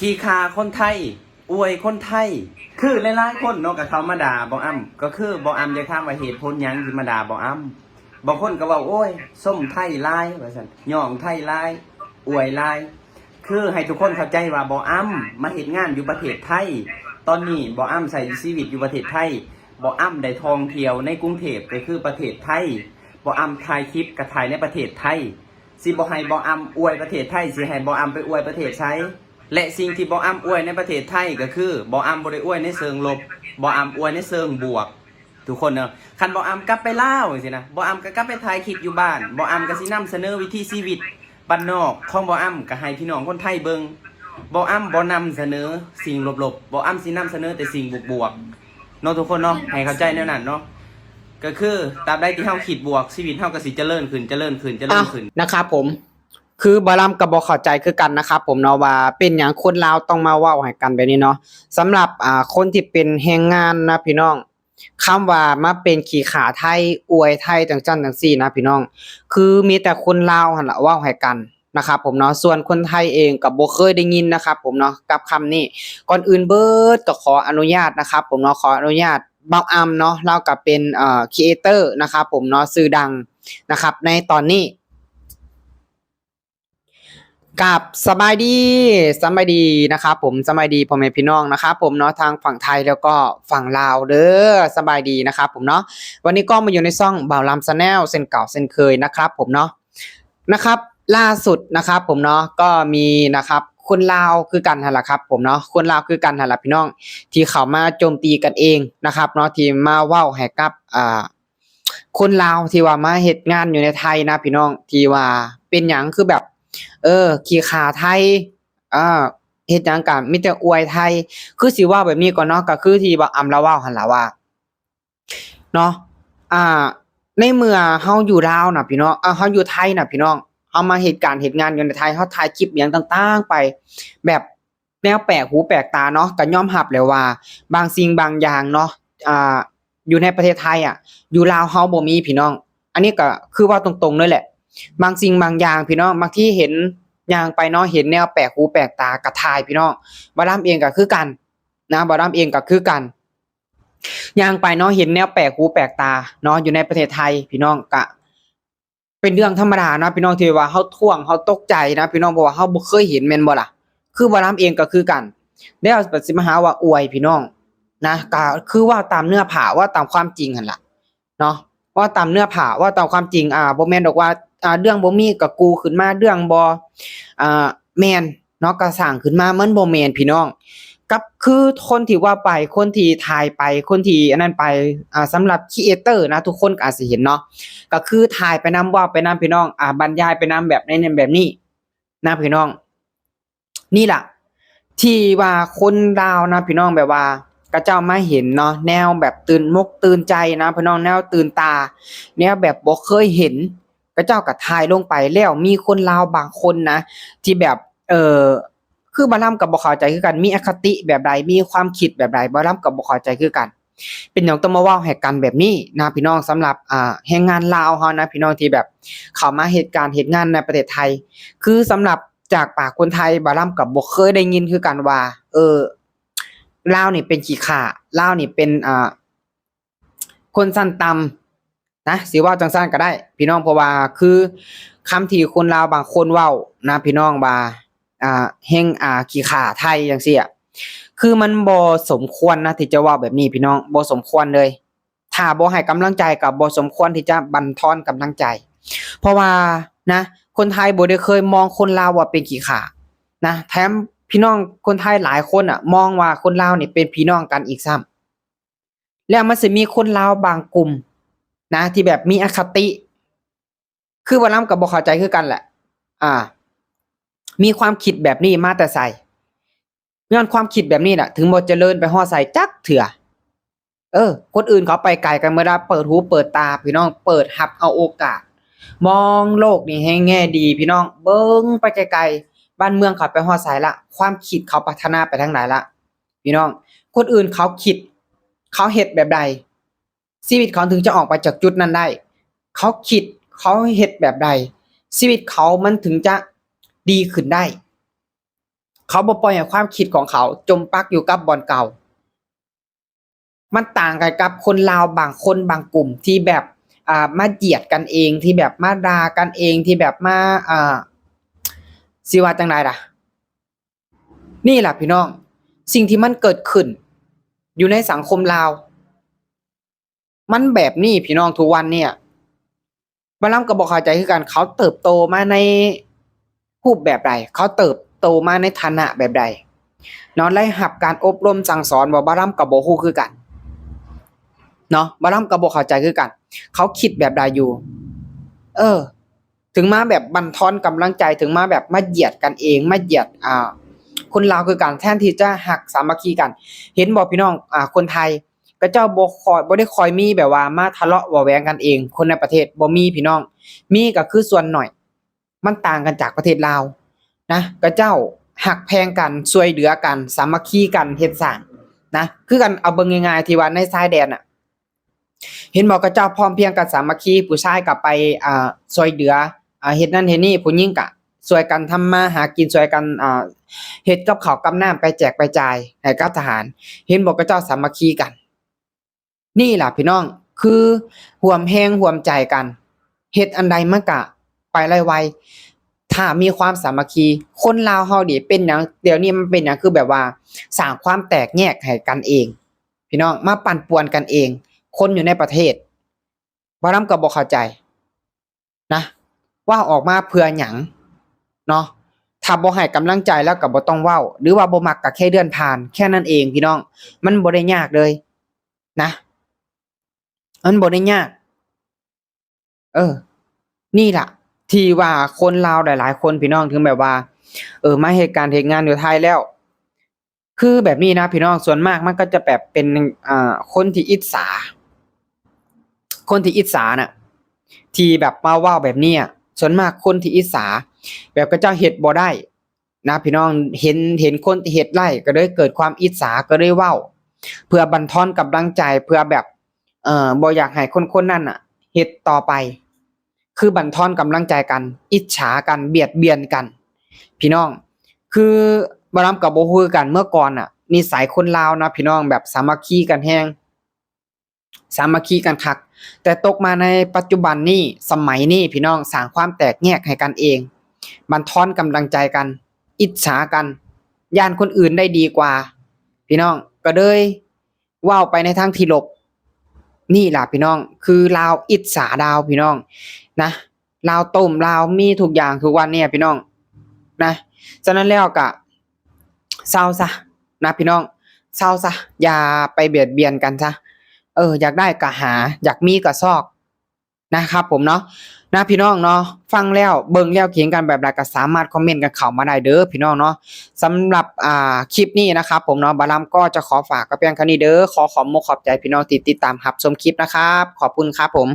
ຂີ້ຂ້າຄົນໄທ ອວຍຄົນໄທ. ຄືຫຼາຍໆຄົນເນາະ ກໍເຂົ້າມາດ່າບ່າວອຳ ກໍຄືບ່າວອຳຢາກຖາມວ່າເຫດຜົນຫຍັງທີ່ມາດ່າບ່າວອຳ. ບາງຄົນກໍເວົ້າ ໂອ້ຍ ຊົມໄທຫຼາຍ ວ່າຊັ້ນ, ຍ້ອງໄທຫຼາຍ ອວຍຫຼາຍ. ຄືໃຫ້ທຸກຄົນເຂົ້າໃຈວ່າບ່າວອຳມາເຮັດງານຢູ່ປະເທດໄທ, ຕອນນີ້ບ່າວອຳໃຊ້ຊີວິດຢູ່ປະເທດໄທ, ບ່າວອຳໄດ້ທ່ອງທ່ຽວໃນກຸງເທບ ກໍຄືປະເທດໄທ, ບ່າວອຳຖ່າຍຄລິບກໍຖ່າຍໃນປະເທດໄທ. ຊິບໍ່ໃຫ້ບ່າວອຳອວຍປະເທດໄທ, ຊິໃຫ້ບ່າວອຳໄປອວຍປະເທດໃສ? ແລະ ສິ່ງທີ່ບ່າວອຳອວຍໃນປະເທດໄທກໍຄື ບ່າວອຳບໍ່ໄດ້ອວຍໃນເຊີງລົບ, ບ່າວອຳອວຍໃນເຊີງບວກ ທຸກຄົນເນາະ. ຄັນບ່າວອຳກັບໄປລາວຈັ່ງຊີ້ນະ, ບ່າວອຳກໍກັບໄປຖ່າຍຄລິບຢູ່ບ້ານ, ບ່າວອຳກໍຊິນຳສະເໜີວິຖີຊີວິດບ້ານນອກຂອງບ່າວອຳ ກໍໃຫ້ພີ່ນ້ອງຄົນໄທເບິ່ງ. ບ່າວອຳບໍ່ນຳສະເໜີສິ່ງລົບໆ, ບ່າວອຳຊິນຳສະເໜີແຕ່ສິ່ງບວກໆ ເນາະ ທຸກຄົນເນາະ, ໃຫ້ເຂົ້າໃຈແນວນັ້ນເນາະ. ກໍຄືຕາບໃດທີ່ເຮົາຄິດບວກ, ຊີວິດເຮົາກໍຊິຈະເລີນຂຶ້ນ, ຈະເລີນຂຶ້ນ, ຈະເລີນຂຶ້ນ ເອົ້າ ນະຄັບຜົມ. ຄືບ່າວອຳກໍບໍ່ເຂົ້າໃຈຄືກັນນະຄັບຜົມເນາະ ວ່າເປັນຫຍັງຄົນລາວຕ້ອງມາເວົ້າໃຫ້ກັນແບບນີ້ເນາະ. ສຳລັບ ອ່າ ຄົນທີ່ເປັນແຮງງານນະພີ່ນ້ອງ, ຄຳວ່າມາເປັນຂີ້ຂ້າໄທ ອວຍໄທ ຈັ່ງຊັ້ນຈັ່ງຊີ້ນະພີ່ນ້ອງ, ຄືມີແຕ່ຄົນລາວຫັ້ນລະເວົ້າໃຫ້ກັນນະຄັບຜົມເນາະ. ສ່ວນຄົນໄທເອງກໍບໍ່ເຄີຍໄດ້ຍິນນະຄັບຜົມເນາະ ກັບຄຳນີ້. ກ່ອນອື່ນເບີດກໍຂໍອະນຸຍາດນະຄັບຜົມເນາະ, ຂໍອະນຸຍາດບ່າວອຳເນາະ, ລາວກໍເປັນ ເອີ ຄຣີເອເຕີນະຄັບຜົມເນາະ ຊື່ດັງນະຄັບ ໃນຕອນນີ້. ກາບສະບາຍດີ, ສະບາຍດີນະຄັບຜົມ, ສະບາຍດີພໍ່ແມ່ພີ່ນ້ອງນະຄັບຜົມເນາະ, ທາງຝັ່ງໄທແລ້ວກໍຝັ່ງລາວເດີ, ສະບາຍດີນະຄັບຜົມເນາະ. ວັນນີ້ກໍມາຢູ່ໃນຊ່ອງບ່າວລຳ Channel ເຊັ່ນເກົ່າເຊັ່ນເຄີຍນະຄັບຜົມເນາະ. ນະຄັບ ລ່າສຸດນະຄັບຜົມເນາະ ກໍມີນະຄັບ ຄົນລາວຄືກັນຫັ້ນລະຄັບຜົມເນາະ, ຄົນລາວຄືກັນຫັ້ນລະພີ່ນ້ອງ ທີ່ເຂົ້າມາໂຈມຕີກັນເອງນະຄັບເນາະ, ທີ່ມາເວົ້າໃຫ້ກັບ ອ່າ ຄົນລາວທີ່ວ່າມາເຮັດງານຢູ່ໃນໄທນະພີ່ນ້ອງ, ທີ່ວ່າເປັນຫຍັງຄືແບບ ເອີ ຂີ້ຂ້າໄທ ເອີ ເຮັດຫຍັງກະມີແຕ່ອວຍໄທ. ຄືຊິເວົ້າແບບນີ້ກ່ອນເນາະ, ກໍຄືທີ່ບ່າວອຳລາວເວົ້າຫັ້ນລະວ່າເນາະ ອ່າ ໃນເມື່ອເຮົາຢູ່ລາວນະພີ່ນ້ອງ ເອີ ເຮົາຢູ່ໄທນະພີ່ນ້ອງ, ເຮົາມາເຮັດການເຮັດງານຢູ່ໃນໄທ, ເຮົາຖ່າຍຄລິບຫຍັງຕ່າງໆໄປ ແບບ ແນວແປກຫູແປກຕາເນາະ, ກໍຍອມຮັບແຫຼະວ່າບາງສິ່ງບາງຢ່າງເນາະ ອ່າ ຢູ່ໃນປະເທດໄທອະ ຢູ່ລາວເຮົາບໍ່ມີພີ່ນ້ອງ. ອັນນີ້ກໍຄືເວົ້າຕົງໆເລີຍແຫຼະ, ບາງສິ່ງບາງຢ່າງພີ່ນ້ອງ ບາງທີເຫັນ ຍ່າງໄປເນາະ ເຫັນແນວແປກຫູແປກຕາກໍຖ່າຍພີ່ນ້ອງ. ບ່າວລຳເອງກໍຄືກັນນະ, ບ່າວລຳເອງກໍຄືກັນ ຍ່າງໄປເນາະ ເຫັນແນວແປກຫູແປກຕາເນາະ ຢູ່ໃນປະເທດໄທພີ່ນ້ອງ ກະ ເປັນເລື່ອງທຳມະດານະພີ່ນ້ອງ ທີ່ວ່າເຮົາທ້ວງ ເຮົາຕົກໃຈນະພີ່ນ້ອງ ເພາະວ່າເຮົາບໍ່ເຄີຍເຫັນແມ່ນບໍ່ລະ? ຄືບ່າວລຳເອງກໍຄືກັນ ແລ້ວຊິມາຫາວ່າອວຍພີ່ນ້ອງນະ, ກໍຄືເວົ້າຕາມເນື້ອຜ້າ ເວົ້າຕາມຄວາມຈິງຫັ້ນລະເນາະ, ເວົ້າຕາມເນື້ອຜ້າ ເວົ້າຕາມຄວາມຈິງ. ອ່າ ບໍ່ແມ່ນດອກວ່າ ອ່າ ເລື່ອງບໍ່ມີກໍກູຂຶ້ນມາ ເລື່ອງບໍ່ ອ່າ ແມ່ນ ເນາະ ກໍສ້າງຂຶ້ນມາ ມັນບໍ່ແມ່ນພີ່ນ້ອງ. ກັບຄືຄົນທີ່ເວົ້າໄປ ຄົນທີ່ຖ່າຍໄປ ຄົນທີ່ອັນນັ້ນໄປ ອ່າ ສຳລັບຄຣີເອເຕີນະ ທຸກຄົນກໍອາດຊິເຫັນເນາະ ກໍຄືຖ່າຍໄປນຳ ເວົ້າໄປນຳພີ່ນ້ອງ ອ່າ ບັນຍາຍໄປນຳແບບໃນນັ້ນແບບນີ້ນະພີ່ນ້ອງ. ນີ້ລະທີ່ວ່າຄົນລາວນະພີ່ນ້ອງ ແບບວ່າເຂົາເຈົ້າມາເຫັນເນາະ ແນວແບບຕື່ນມົກຕື່ນໃຈນະພີ່ນ້ອງ ແນວຕື່ນຕາ ແນວແບບບໍ່ເຄີຍເຫັນ ເຂົາເຈົ້າກໍຖ່າຍລົງໄປ ແລ້ວມີຄົນລາວບາງຄົນນະ ທີ່ແບບ ເອີ ຄືບ່າວລຳກໍບໍ່ເຂົ້າໃຈຄືກັນ ມີອະຄະຕິແບບໃດ ມີຄວາມຄິດແບບໃດ ບ່າວລຳກໍບໍ່ເຂົ້າໃຈຄືກັນ. ເປັນຫຍັງຕ້ອງມາເວົ້າໃຫ້ກັນແບບນີ້ນະພີ່ນ້ອງ ສຳລັບ ອ່າ ແຮງງານລາວເຮົານະພີ່ນ້ອງ ທີ່ແບບເຂົ້າມາເຮັດການເຮັດງານໃນປະເທດໄທ. ຄືສຳລັບຈາກປາກຄົນໄທ ບ່າວລຳກໍບໍ່ເຄີຍໄດ້ຍິນຄືກັນວ່າ ເອີ ລາວນີ້ເປັນຂີ້ຂ້າ ລາວນີ້ເປັນ ອ່າ ຄົນຊັ້ນຕ່ຳນະ ຊິເວົ້າຈັ່ງຊັ້ນກໍໄດ້ພີ່ນ້ອງ ເພາະວ່າຄືຄຳທີ່ຄົນລາວບາງຄົນເວົ້ານະພີ່ນ້ອງວ່າ ອ່າ ແຮງ ອ່າ ຂີ້ຂ້າໄທຈັ່ງຊີ້ອະ ຄືມັນບໍ່ສົມຄວນນະທີ່ຈະເວົ້າແບບນີ້ພີ່ນ້ອງ ບໍ່ສົມຄວນເລີຍ. ຖ້າບໍ່ໃຫ້ກຳລັງໃຈກໍບໍ່ສົມຄວນທີ່ຈະບັນທອນກຳລັງໃຈ ເພາະວ່ານະ ຄົນໄທບໍ່ໄດ້ເຄີຍມອງຄົນລາວວ່າເປັນຂີ້ຂ້ານະ ແຖມພີ່ນ້ອງຄົນໄທຫຼາຍຄົນອະ ມອງວ່າຄົນລາວນີ້ເປັນພີ່ນ້ອງກັນອີກຊ້ຳ. ແລ້ວມັນຊິມີຄົນລາວບາງກຸ່ມນະ ທີ່ແບບມີອະຄະຕິ ຄືວ່າລຳກໍບໍ່ເຂົ້າໃຈຄືກັນແຫຼະ ອ່າ ມີຄວາມຄິດແບບນີ້ມາແຕ່ໃສ? ຍ້ອນຄວາມຄິດແບບນີ້ແຫຼະ ເຖິງບໍ່ຈະເລີນໄປຮອດໃສຈັກເທື່ອ. ເອີ ຄົນອື່ນເຂົາໄປໄກກັນເໝິດລະ ເປີດຫູເປີດຕາພີ່ນ້ອງ ເປີດຮັບເອົາໂອກາດ ມອງໂລກນີ້ໃນແງ່ດີພີ່ນ້ອງ ເບິ່ງໄປໄກໆ ບ້ານເມືອງເຂົາໄປຮອດໃສລະ ຄວາມຄິດເຂົາພັດທະນາໄປທາງໃດລະ ພີ່ນ້ອງ. ຄົນອື່ນເຂົາຄິດ ເຂົາເຮັດແບບໃດ ຊີວິດເຂົາເຖິງຈະອອກໄປຈາກຈຸດນັ້ນໄດ້? ເຂົາຄິດ ເຂົາເຮັດແບບໃດ ຊີວິດເຂົາມັນເຖິງຈະດີຂຶ້ນໄດ້? ເຂົາບໍ່ປ່ອຍໃຫ້ຄວາມຄິດຂອງເຂົາຈົມປັກຢູ່ກັບບ່ອນເກົ່າ. ມັນຕ່າງກັນກັບຄົນລາວບາງຄົນບາງກຸ່ມທີ່ແບບ ອ່າ ມາຢຽດກັນເອງ ທີ່ແບບມາດ່າກັນເອງ ທີ່ແບບມາ ອ່າ ຊິວ່າຈັ່ງໃດລະ? ນີ້ລະພີ່ນ້ອງ ສິ່ງທີ່ມັນເກີດຂຶ້ນຢູ່ໃນສັງຄົມລາວ ມັນແບບນີ້ພີ່ນ້ອງ ທຸກວັນເນີ້ຍ ບ່າວລຳກໍບໍ່ເຂົ້າໃຈຄືກັນ ເຂົາເຕີບໂຕມາໃນຮູບແບບໃດ? ເຂົາເຕີບໂຕມາໃນຖານະແບບໃດເນາະ? ໄດ້ຮັບການອົບຮົມສັ່ງສອນບໍ່? ບ່າວລຳກໍບໍ່ຮູ້ຄືກັນເນາະ ບ່າວລຳກໍບໍ່ເຂົ້າໃຈຄືກັນ ເຂົາຄິດແບບໃດຢູ່? ເອີ ເຖິງມາແບບບັ່ນທອນກຳລັງໃຈ ເຖິງມາແບບມາຢຽດກັນເອງ ມາຢຽດ ອ່າ ຄົນລາວຄືກັນ ແທນທີ່ຈະຮັກສາມັກຄີກັນ. ເຫັນບໍ່ພີ່ນ້ອງ ອ່າ ຄົນໄທ ເຂົາເຈົ້າບໍ່ຄ່ອຍ ບໍ່ໄດ້ຄ່ອຍມີແບບວ່າມາທະເລາະເບົາະແຫວງກັນເອງ ຄົນໃນປະເທດບໍ່ມີພີ່ນ້ອງ ມີກໍຄືສ່ວນໜ້ອຍ ມັນຕ່າງກັນຈາກປະເທດລາວນະ ເຂົາເຈົ້າຮັກແພງກັນ ຊ່ວຍເຫຼືອກັນ ສາມັກຄີກັນເຮັດສ້າງນະ ຄືກັນ ເອົາເບິ່ງງ່າຍໆ ທີ່ວ່າໃນຊາຍແດນນະ ເຫັນບໍ່ ເຂົາເຈົ້າພ້ອມພຽງກັນສາມັກຄີ ຜູ້ຊາຍກໍໄປ ອ່າ ຊ່ວຍເຫຼືອ ອ່າ ເຮັດນັ້ນເຮັດນີ້ ຜູ້ຍິງກະຊ່ວຍກັນທຳມາຫາກິນ ຊ່ວຍກັນ ອ່າ ເຮັດກັບເຂົ້າກັບນ້ຳ ໄປແຈກໄປຈ່າຍໃຫ້ກັບທະຫານ ເຫັນບໍ່ ເຂົາເຈົ້າສາມັກຄີກັນ. ນີ້ລະພີ່ນ້ອງ ຄືຮ່ວມແຮງຮ່ວມໃຈກັນ ເຮັດອັນໃດມັນກະໄປໄດ້ໄວ ຖ້າມີຄວາມສາມັກຄີ. ຄົນລາວເຮົານີ້ເປັນຫຍັງ ດຽວນີ້ມັນເປັນຫຍັງ ຄືແບບວ່າສ້າງຄວາມແຕກແຍກໃຫ້ກັນເອງ ພີ່ນ້ອງ ມາປັ່ນປ່ວນກັນເອງ ຄົນຢູ່ໃນປະເທດ ບ່າວລຳກໍບໍ່ເຂົ້າໃຈນະ ເວົ້າອອກມາເພື່ອຫຍັງເນາະ? ຖ້າບໍ່ໃຫ້ກຳລັງໃຈແລ້ວກໍບໍ່ຕ້ອງເວົ້າ ຫຼືວ່າບໍ່ມັກກໍແຄ່ເລື່ອນຜ່ານ ແຄ່ນັ້ນເອງພີ່ນ້ອງ ມັນບໍ່ໄດ້ຍາກເລີຍນະ ມັນບໍ່ໄດ້ຍາກ. ເອີ ນີ້ລະ ທີ່ວ່າຄົນລາວຫຼາຍໆຄົນ ພີ່ນ້ອງ ເຖິງແບບວ່າ ເອີ ມາເຮັດການເຮັດງານຢູ່ໄທແລ້ວ ຄືແບບນີ້ນະພີ່ນ້ອງ ສ່ວນມາກມັນກໍຈະແບບເປັນ ອ່າ ຄົນທີ່ອິດສາ ຄົນທີ່ອິດສານະ ທີ່ແບບມາເວົ້າແບບນີ້ ສ່ວນມາກຄົນທີ່ອິດສາ ແບບເຂົາເຈົ້າເຮັດບໍ່ໄດ້ນະພີ່ນ້ອງ ເຫັນ ເຫັນຄົນທີ່ເຮັດໄດ້ ກໍເລີຍເກີດຄວາມອິດສາ ກໍເລີຍເວົ້າ ເພື່ອບັ່ນທອນກຳລັງໃຈ ເພື່ອແບບ ເອີ ບໍ່ຢາກໃຫ້ຄົນໆນັ້ນນະເຮັດຕໍ່ໄປ ຄືບັ່ນທອນກຳລັງໃຈກັນ ອິດສາກັນ ບຽດບຽນກັນ ພີ່ນ້ອງ. ຄືບ່າວລຳກໍບໍ່ຮູ້ຄືກັນ ເມື່ອກ່ອນນະ ນິໄສຄົນລາວນະພີ່ນ້ອງ ແບບສາມັກຄີກັນແຮງ ສາມັກຄີກັນຄັກ ແຕ່ຕົກມາໃນປັດຈຸບັນນີ້ ສະໄໝນີ້ພີ່ນ້ອງ ສ້າງຄວາມແຕກແຍກໃຫ້ກັນເອງ ບັ່ນທອນກຳລັງໃຈກັນ ອິດສາກັນ ຢ້ານຄົນອື່ນໄດ້ດີກວ່າ ພີ່ນ້ອງ ກໍເລີຍ ເວົ້າໄປໃນທາງທີ່ລົບ. ນີ້ລະພີ່ນ້ອງ ຄືລາວອິດສາລາວພີ່ນ້ອງນະ ລາວຕົ້ມ ລາວມີທຸກຢ່າງທຸກວັນນີ້ພີ່ນ້ອງນະ. ສະນັ້ນແລ້ວກະເຊົາຊະນະພີ່ນ້ອງ ເຊົາຊະ ຢ່າໄປບຽດບຽນກັນຊະ. ເອີ ຢາກໄດ້ກະຫາ ຢາກມີກະຊອກ ນະຄັບຜົມເນາະ ນະພີ່ນ້ອງເນາະ. ຟັງແລ້ວ ເບິ່ງແລ້ວ ຄິດເຫັນກັນແບບໃດ ກໍສາມາດຄອມເມັນກັນເຂົ້າມາໄດ້ເດີພີ່ນ້ອງເນາະ. ສຳລັບ ອ່າ ຄລິບນີ້ນະຄັບຜົມເນາະ ບ່າວລຳກໍຈະຂໍຝາກກໍພຽງເທົ່ານີ້ເດີ. ຂໍຂອບມຸກຂອບໃຈພີ່ນ້ອງທີ່ຕິດຕາມຮັບຊົມຄລິບນະຄັບ. ຂອບຄຸນຄັບຜົມ.